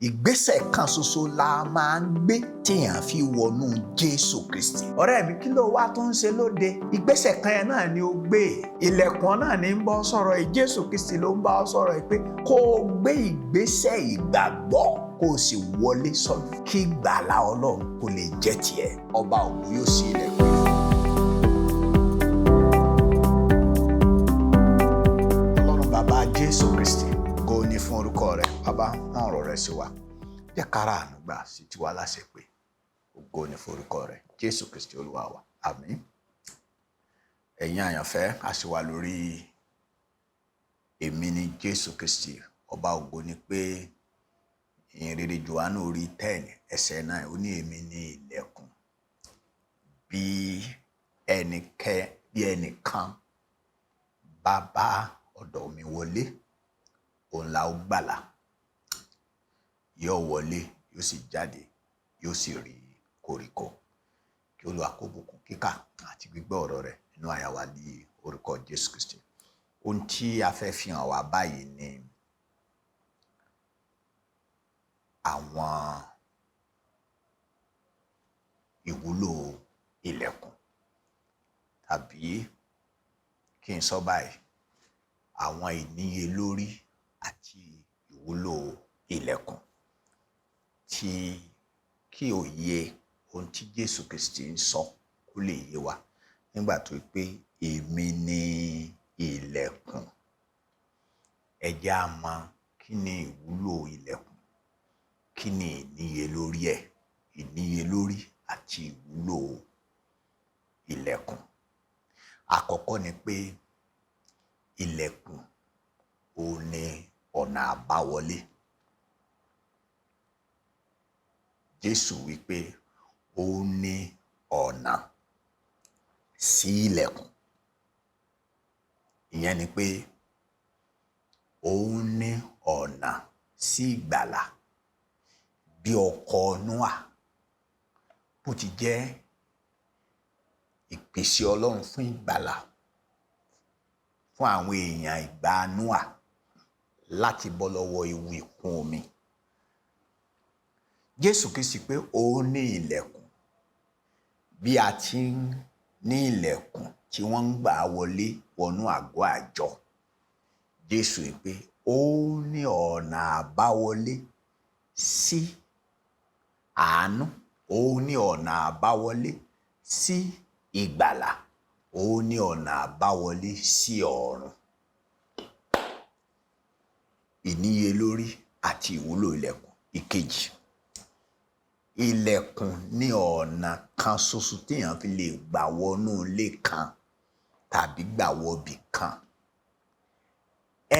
Ìgbésẹ̀ kan ṣoṣo la máa ń gbé téèyàn fi wọnú Jésù Kristi. Ọ̀rẹ́ mi, kí ló wá tó ń ṣe lóde? Ìgbésẹ̀ kan yẹn náà ni ó gbé. Ilẹ̀kùn náà ní ń bọ́ sọ̀rọ̀ yìí. Jésù Kristi ló ń bá ọ sọ̀rọ̀ yìí pé kó o gbé ìgbésẹ̀ ìgbàgbọ́, kó o sì wọlé sọ́dún, kí ìgbàlà Ọlọ́run kó lè jẹ́ tiẹ̀. Ọba ògo yóò ṣí ilẹ̀kùn yìí. Ọlọ́run Bàbá Jésù Kristi, ògo ni fún orúkọ rẹ̀. Bàbá, rán ọ̀rọ̀ rẹ̀ sí wa, jẹ́ kára àánú gbà sí tiwa láṣẹ pé ògo ni fún orúkọ rẹ̀. Jésù Kristi Olúwa wa, àmín. Ẹ̀yin àyànfẹ́, a sì wà lórí èmi ni Jésù Kristi. Ọba ògo ni pé ìhìnrere Jòhánù orí 10:9, ó ní èmi ní ilẹ̀kùn, bí ẹnìkan bá bá ọ̀dọ̀ mi wọlé, òun la ó gbàlà, yóò wọlé, yóò sì jáde, yóò sì rí koríko. Kí Olúwa kó bùkún kíkà àti gbígbọ́ ọ̀rọ̀ rẹ̀ nínú àyà wa ní orúkọ Jésù Kristi. Ohun tí a fẹ́ fi hàn wá báyìí ni àwọn ìwúlò ilẹ̀kùn, tàbí kí n sọ báyìí, àwọn ìníyelórí àti ìwúlò ilẹ̀kùn, tí kí òye ohun tí Jésù Kristi ń sọ kó lè yé wa nígbà tó pé èmi ni ilẹ̀kùn. Ẹ jẹ́ á mọ̀ kí ni ìwúlò ilẹ̀kùn, kí ni ìníyelórí ẹ̀, ìníyelórí àti ìwúlò ilẹ̀kùn. Àkọ́kọ́ ni pé ilẹ̀kùn ò ní ọ̀nà àbáwọlé. Jésù wípé ó ní ọ̀nà sí ilẹ̀kùn. Ìyẹn ni pé ó ní ọ̀nà sí ìgbàlà. Bí ọkọ̀ Nóà bó ti jẹ́ ìpèsè Ọlọ́run fún ìgbàlà fún àwọn èèyàn ìgbà Nóà láti bọ́ lọ́wọ́ ewu ìkún omi. Jésù Kristi pé ó ní ilẹ̀kùn. Bí a ti ń ní ilẹ̀kùn tí wọ́n ń gbà wọlé wọnú àgọ́ àjọ, Jésù pé ó ní ọ̀nà àbáwọlé sí àánú, ó ní ọ̀nà àbáwọlé sí ìgbàlà, ó ní ọ̀nà àbáwọlé sí ọ̀run. Ìníyelórí àti ìwúlò ilẹ̀kùn. Ìkejì, ilẹ̀kùn ní ọ̀nà kan ṣoṣo téèyàn fi lè gbà wọnú ilé kan tàbí gbà wọbì kan.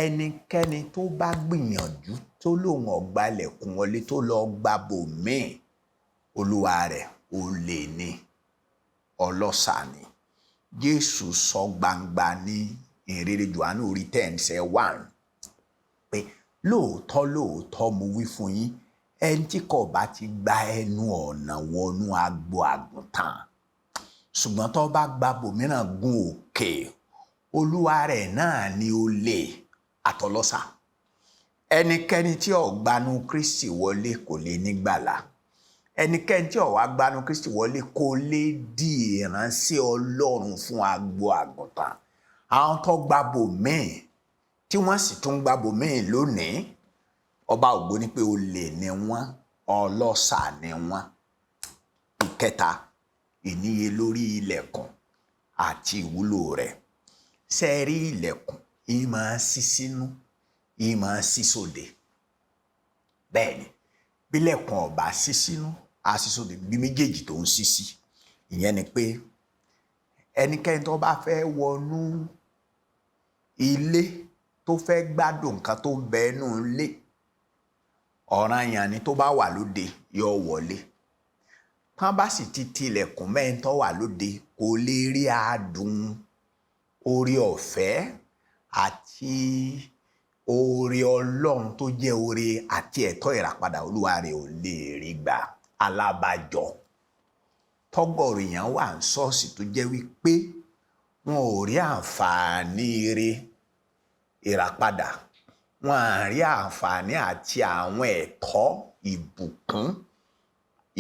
Ẹnikẹ́ni tó bá gbìyànjú tó lóun ọ̀gbà ilẹ̀kùn wọlé tó lọ gba bòmíì, olúwa rẹ̀ olè ni, ọlọ́ṣà ni. Jésù sọ gbangba ní ìhìnrere Jòhánù orí 10:1 pé lóòótọ́ lóòótọ́ mo wí fún yín, ẹni tí kò bá ti gba ẹnu ọ̀nà wọnú agbo àgùntàn, ṣùgbọ́n tó bá gba bòmíràn gun òkè, olúwa rẹ̀ náà ni olè àtọlọ́ṣà. Ẹnikẹ́ni tí ò gbanú Kristi wọlé kò lè nígbàlà. Ẹnikẹ́ni tí ò wá gbanú Kristi wọlé kò lè di ìránṣẹ́ Ọlọ́run fún agbo àgùntàn. Àwọn tó gba bòmíì tí wọ́n sì tún gba bòmíì lónìí, ọba ògo ni pé olè ni wọ́n, ọlọ́ṣà ni wọ́n. Ìkẹta, ìníyelórí ilẹ̀kùn àti ìwúlò rẹ̀. Ṣé ẹ rí ilẹ̀kùn? Í máa ṣí sínú, í máa ṣí sóde. Bẹ́ẹ̀ ni, bílẹ̀kùn ò bá ṣí sínú, á ṣí sóde, bí méjèèjì tó ń ṣí sí. Ìyẹn ni pé ẹnikẹ́ni tó bá fẹ́ wọnú ilé, tó fẹ́ gbádùn nǹkan tó ń bẹ nínú ilé, ọ̀ranyàn ni tó bá wà lóde yóò wọlé. Tán bá sì ti tilẹ̀kùn mẹ́rin tó wà lóde, kò lè rí adùn oore ọ̀fẹ́ àti oore Ọlọ́run tó jẹ́ oore àti ẹ̀tọ́ ìràpadà olúwa rẹ̀ ò lè rí gbà. Alábàjọ tọ́gọ̀rọ̀ èèyàn wà ní ṣọ́ọ̀ṣì tó jẹ́ wípé wọn ò rí àǹfààní ire ìràpadà, wọn à rí àǹfààní àti àwọn ẹ̀tọ́ ìbùkún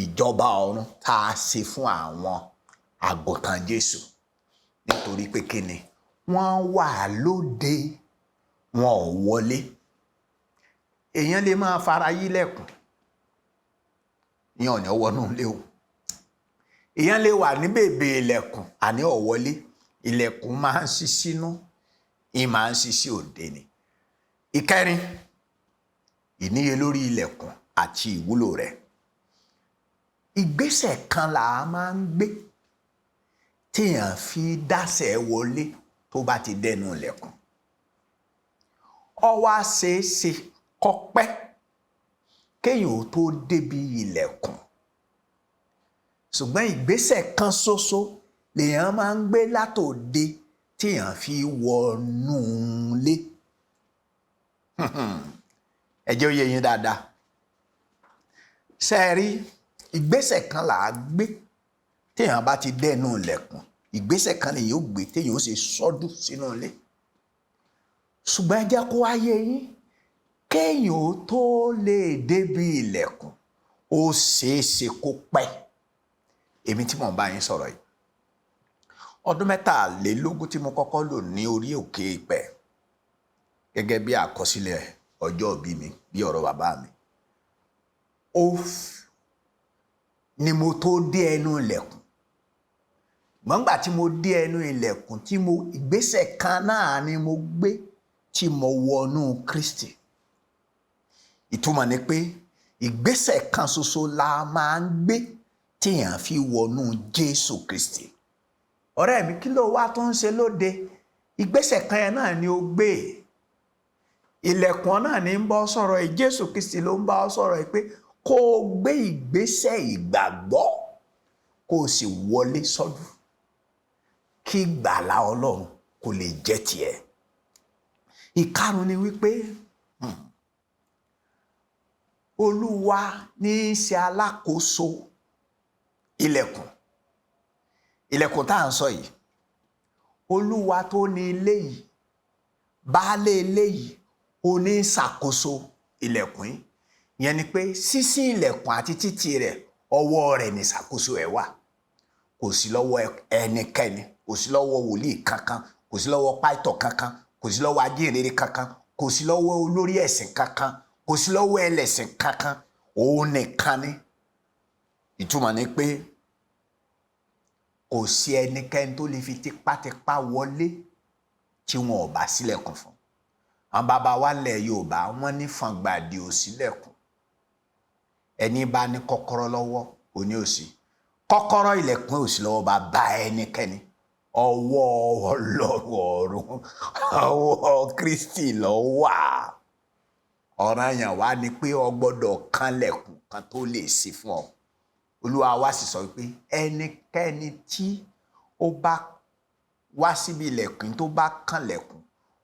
ìjọba ọ̀run tá a ṣe fún àwọn àgùntàn Jésù. Nítorí pé kí ni? Wọ́n wà lóde, wọn ò wọlé. Èèyàn lè máa fara yí lẹ̀kùn, ìyẹn ò ní wọnú ilé o. Èèyàn lè wà ní bèbè ilẹ̀kùn, àní ò wọlé. Ilẹ̀kùn máa ń ṣí sínú, ì máa ń ṣí sí òde ni. Ìkẹrin, ìníyelórí ilẹ̀kùn àti ìwúlò rẹ̀. Ìgbésẹ̀ kan là á máa ń gbé téèyàn fi dásẹ̀ wọlé tó bá ti dẹnu ilẹ̀kùn. Ó wá ṣeéṣe kó pẹ́ kéèyàn ó tó débi ilẹ̀kùn. Ṣùgbọ́n ìgbésẹ̀ kan ṣoṣo lèèyàn máa ń gbé látòde téèyàn fi wọnú ilé. Ẹ jẹ́ ó yé yín dáadáa. Ṣé ẹ rí, ìgbésẹ̀ kan là á gbé téèyàn bá ti dẹnu ilẹ̀kùn. Ìgbésẹ̀ kan lèèyàn ó gbé téèyàn ó ṣe sọ́dún sínú ilé. Ṣùgbọ́n ẹ jẹ́ kó wá yé yín, kéèyàn ó tó lè débi ilẹ̀kùn, ó ṣeéṣe kó pẹ́. Èmi tí mò ń bá yín sọ̀rọ̀ yìí, ọdún 23 tí mo kọ́kọ́ lò ní orí òkè ìpẹ́ gẹ́gẹ́ bí àkọsílẹ̀ ọjọ́ ìbí mi, bí ọ̀rọ̀ bàbá mi, ó ni mo tó dé ẹnu ilẹ̀kùn. Gbọ̀ngbà tí mo dé ẹnu ilẹ̀kùn, tí mo ìgbésẹ̀ kan náà ni mo gbé tí mo wọnú Kristi. Ìtumọ̀ ni pé ìgbésẹ̀ kan ṣoṣo la máa ń gbé téèyàn fi wọnú Jésù Kristi. Ọ̀rẹ́ mi, kí ló wá tó ń ṣe lóde? Ìgbésẹ̀ kan yẹn náà ni ó gbé. Ilẹ̀kùn náà ní ń bọ́ sọ̀rọ̀ ẹ̀. Jésù Kristi ló ń bá ọ sọ̀rọ̀ ẹ̀ pé kó o gbé ìgbésẹ̀ ìgbàgbọ́, kó o sì wọlé sọ́dún, kí ìgbàlà Ọlọ́run kó lè jẹ́ tiẹ̀. Ìkarùn ni wípé Olúwa ní í ṣe alákòóso ilẹ̀kùn. Ilẹ̀kùn tá à ń sọ yìí, Olúwa tó ní ilé yìí, baálé ilé yìí, ó ní ṣàkóso ilẹ̀kùn yìí. Ìyẹn ni pé ṣíṣí ilẹ̀kùn àti títì rẹ̀, ọwọ́ rẹ̀ ní ṣàkóso ẹ̀ wà. Kò sí lọ́wọ́ ẹnikẹ́ni, kò sí lọ́wọ́ wòlíì kankan, kò sí lọ́wọ́ pásítọ̀ kankan, kò sí lọ́wọ́ ajínrere kankan, kò sí lọ́wọ́ olórí ẹ̀sìn kankan, kò sí lọ́wọ́ ẹlẹ́sìn kankan. Òun nìkan ni. Ìtumọ̀ ni pé kò sí ẹnikẹ́ni tó lè fi tipátipá wọlé tí wọn ò bá ṣílẹ̀kùn fún. Àwọn bàbá wa lẹ̀ Yorùbá, wọ́n ní fàngbàdì ò ṣílẹ̀kùn. Ẹni bá ní kọ́kọ́rọ́ lọ́wọ́, òní ò sí. Kọ́kọ́rọ́ ilẹ̀kùn ò sí lọ́wọ́ bàbá ẹnikẹ́ni. Ọwọ́ Ọlọ́run ọ̀run, ọwọ́ Kristi ló wà. Ọ̀ranyàn wá ni pé o gbọ́dọ̀ kànlẹ̀kùn kan tó lè ṣí fún ọ. Olúwa wa sì sọ pé ẹnikẹ́ni tí ó bá wá síbi ilẹ̀kùn tó bá kànlẹ̀kùn,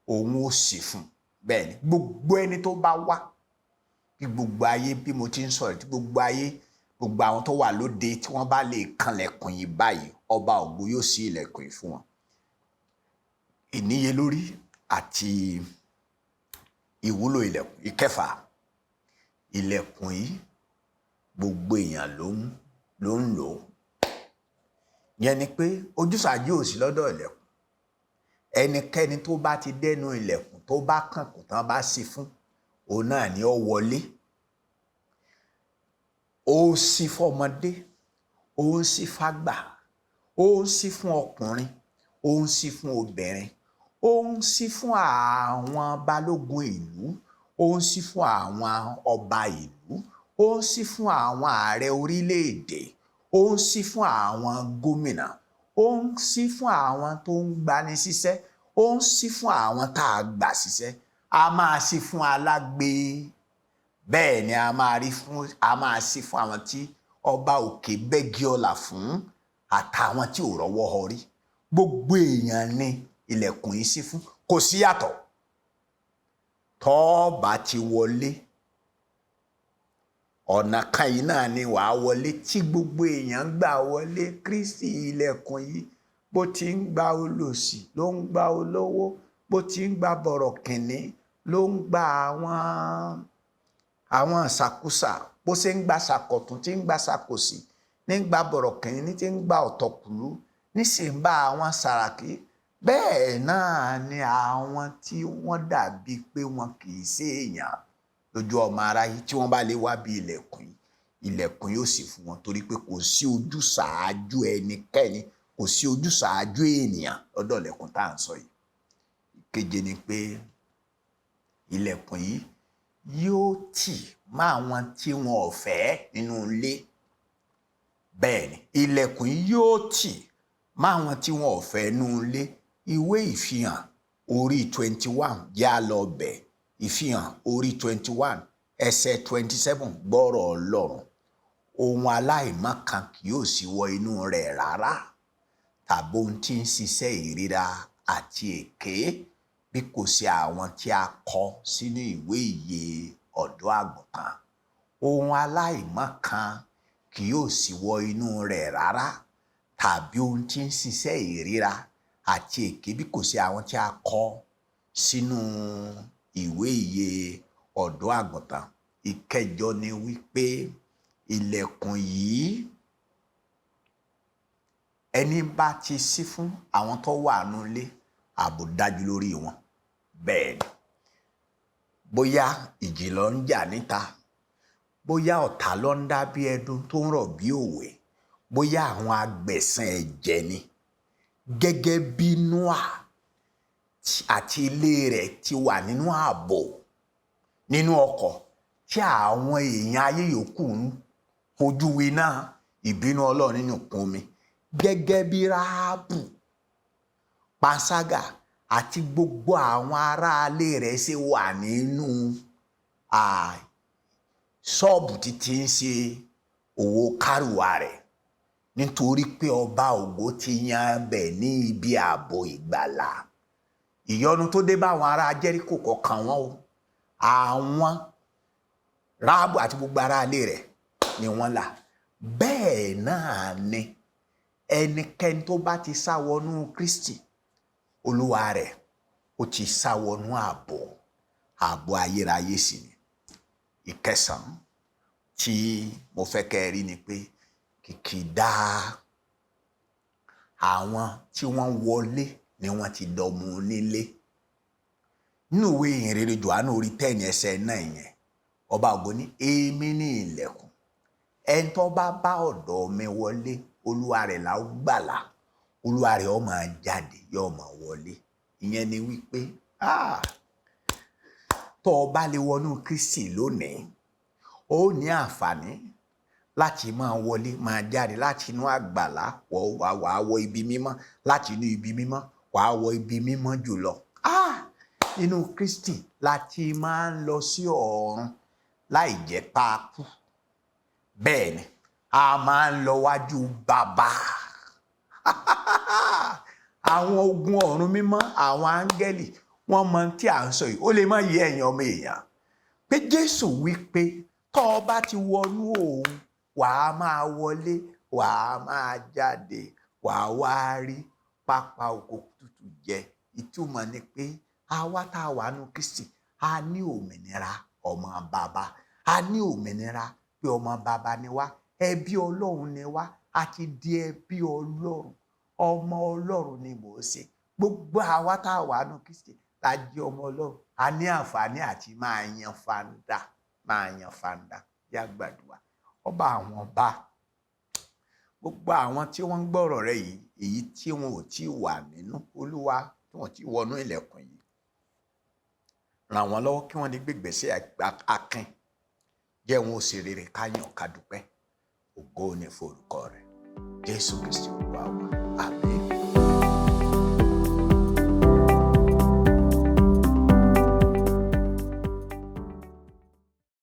òun ó ṣí fún. Bẹ́ẹ̀ ni gbogbo ẹni tó bá wá, bí gbogbo ayé, bí mo ti ń sọ̀rọ̀, tí gbogbo ayé, gbogbo àwọn tó wà lóde tí wọ́n bá lè kànlẹ̀kùn yìí báyìí, ọba ògo yóò ṣí ilẹ̀kùn yìí fún wọn. Ìníyelórí àti ìwúlò ilẹ̀kùn. Ìkẹfà, ilẹ̀kùn yìí gbogbo èèyàn ló ń lò ó. Yẹn ni pé ojúsàájú ò sí lọ́dọ̀ ilẹ̀kùn. Ẹnikẹ́ni tó bá ti dẹnu ilẹ̀kùn tó bá kànkùn tán bá ṣí fún, òun náà ni ó wọlé. Ó ṣí fọ́mọdé, ó ń ṣí fágbà, ó ń ṣí fún ọkùnrin, ó ń ṣí fún obìnrin, ó ń ṣí fún àwọn balógun ìlú, ó ń ṣí fún àwọn ọba ìlú, ó ń ṣí fún àwọn ààrẹ orílẹ̀-èdè, ó ń ṣí fún àwọn gómìnà, ó ń ṣí fún àwọn tó ń gbani síṣẹ́, ó ń ṣí fún àwọn tá a gbà síṣẹ́. A máa ṣí fún alágbe, bẹ́ẹ̀ ni a máa ṣí fún àwọn tí ọba òkè bẹ́gi ọlà fún àtàwọn tí ò rọ́wọ́ họrí. Gbogbo èèyàn ni ilẹ̀kùn yìí ṣí fún, kò sí yàtọ̀. Tọ́ bá ti wọlé, ọ̀nà kan yìí náà ni wàá wọlé tí gbogbo èèyàn ń gbà wọlé. Kristi ilẹ̀kùn yìí, bó ti ń gba olòṣì ló ń gba olówó, bó ti ń gba bọ̀rọ̀kìnní ló ń gba àwọn ìsàkúsà, Bó ṣe ń gba ṣàkọ̀tún, tí ń gba ṣàkòsì, ní ń gba bọ̀rọ̀kìnní, ní ti ń gba ọ̀tọ̀kùlú, ní sì ń bá àwọn Sàràkí. Bẹ́ẹ̀ náà ni àwọn tí wọ́n dàbí pé wọn kì í ṣe èèyàn lójú ọmọ aráyé, tí wọ́n bá lè wá bí ilẹ̀kùn yìí, ilẹ̀kùn yóò sì fún wọn, torí pé kò sí ojúsàájú ẹnikẹ́ni, kò sí ojúsàájú ènìyàn lọ́dọ̀ ilẹ̀kùn tá à ń sọ yìí. Ìkeje ni pé ilẹ̀kùn yìí yóò tì mọ́ àwọn tí wọn ò fẹ́ nínú ilé. Bẹ́ẹ̀ ni, ilẹ̀kùn yìí yóò tì mọ́ àwọn tí wọn ò fẹ́ nínú ilé. Ìwé Ìfihàn orí 21, yá lọ bẹ̀. Ìfihàn orí 21 ẹsẹ̀ 27, gbọ́rọ̀ Ọlọ́run. Ohun aláìmọ́ kan kì yóò sì wọ inú rẹ̀ rárá, tàbí ohun tí ń ṣiṣẹ́ ìríra àti èké, bí kò sí àwọn tí a kọ sínú ìwé ìyè ọ̀dọ́ àgùntàn. Ohun aláìmọ́ kan kì yóò sì wọ inú rẹ̀ rárá, tàbí ohun tí ń ṣiṣẹ́ ìríra àti èké, bí kò sí àwọn tí a kọ sínú ìwé ìyè ọ̀dọ́ àgùntàn. Ìkẹjọ ni wípé ilẹ̀kùn yìí, ẹni bá ti ṣí fún àwọn tó wà nínú ilé, ààbò dájú lórí wọn. Bẹ́ẹ̀ ni, bóyá ìjì ló ń jà níta, bóyá ọ̀tá ló ń dá bí ẹdun tó ń rọ̀ bí òwe, bóyá àwọn agbẹ̀san ẹ̀jẹ̀ ni, gẹ́gẹ́ bí Nóà àti ilé rẹ̀ ti wà nínú ààbò nínú ọkọ̀, tí àwọn èèyàn ayé yòókù ń fojú winá ìbínú Ọlọ́run nínú ìkún omi, gẹ́gẹ́ bí Ráhábù panṣágà àti gbogbo àwọn aráalé rẹ̀ ṣe wà nínú ṣọ́ọ̀bù títí ń ṣe òwò kárùwá rẹ̀, nítorí pé ọba ògo ti yan bẹ̀ ní ibi ààbò ìgbàlà. Ìyọnu tó dé bá àwọn ará Jẹ́ríkò kọ̀ọ̀kan wọn o, àwọn Ráhábù àti gbogbo aráalé rẹ̀ ni wọ́n là. Bẹ́ẹ̀ náà ni ẹnikẹ́ni tó bá ti sá wọnú Kristi Olúwa rẹ̀, ó ti sá wọnú ààbò, ààbò ayérayé sì ni. Ìkẹsàn-án tí mo fẹ́ kẹ́ ẹ rí ni pé kìkìdá àwọn tí wọ́n wọlé ni wọ́n ti dọmọ onílé. Nínú ìwé Ìhìnrere Jòhánù orí 10 ẹsẹ̀ 9 yẹn, ọba ògo ní, èmi ní ilẹ̀kùn, ẹni tó bá bá ọ̀dọ̀ mi wọlé, olúwa rẹ̀ la ó gbàlà, olúwa rẹ̀ ó máa jáde, yóò máa wọlé. Ìyẹn ni wípé tó o bá lè wọnú Kristi lónìí, ó ní àǹfààní láti máa wọlé, máa jáde láti inú àgbàlá, wàá wọ ibi mímọ́, láti inú ibi mímọ́ wàá wọ ibi mímọ́ jùlọ. Inú Kristi láti máa ń lọ sí ọ̀run láì jẹ́ pákú. Bẹ́ẹ̀ ni, a máa ń lọ wájú bàbá. Àwọn ogun ọ̀run mímọ́, àwọn áńgẹ́lì, wọ́n mọ tí à ń sọ yìí. Ó lè má yé ẹ̀yin ọmọ èèyàn pé Jésù wí pé tó o bá ti wọnú òun, wàá máa wọlé, wàá máa jáde, wàá wá rí pápá oko tútù jẹ. Ìtumọ̀ ni pé àwa tá a wà nù Kristi, a ní òmìnira ọmọ bàbá, a ní òmìnira pé ọmọ bàbá ni wá, ẹbí Ọlọ́run ni wá, a ti di ẹbí Ọlọ́run, ọmọ Ọlọ́run ni mò ń ṣe. Gbogbo àwa tá a wà nù Kristi la jẹ́ ọmọ Ọlọ́run, a ní àǹfààní àti máa yan fanda, máa yan fanda. Yá gbàdúrà. Ọba àwọn ọba, gbogbo àwọn tí wọ́n ń gbọ́rọ̀ rẹ yìí, èyí tí wọn ò tí wà nínú Olúwa, tí wọn ti wọnú ilẹ̀kùn yìí, ràn wọ́n lọ́wọ́ kí wọ́n lè gbégbèsè akin, jẹ́ wọn ó ṣe rere, ká yàn ká dúpẹ́. Ògo ni forúkọ rẹ̀, Jésù Kristi Olúwa wa.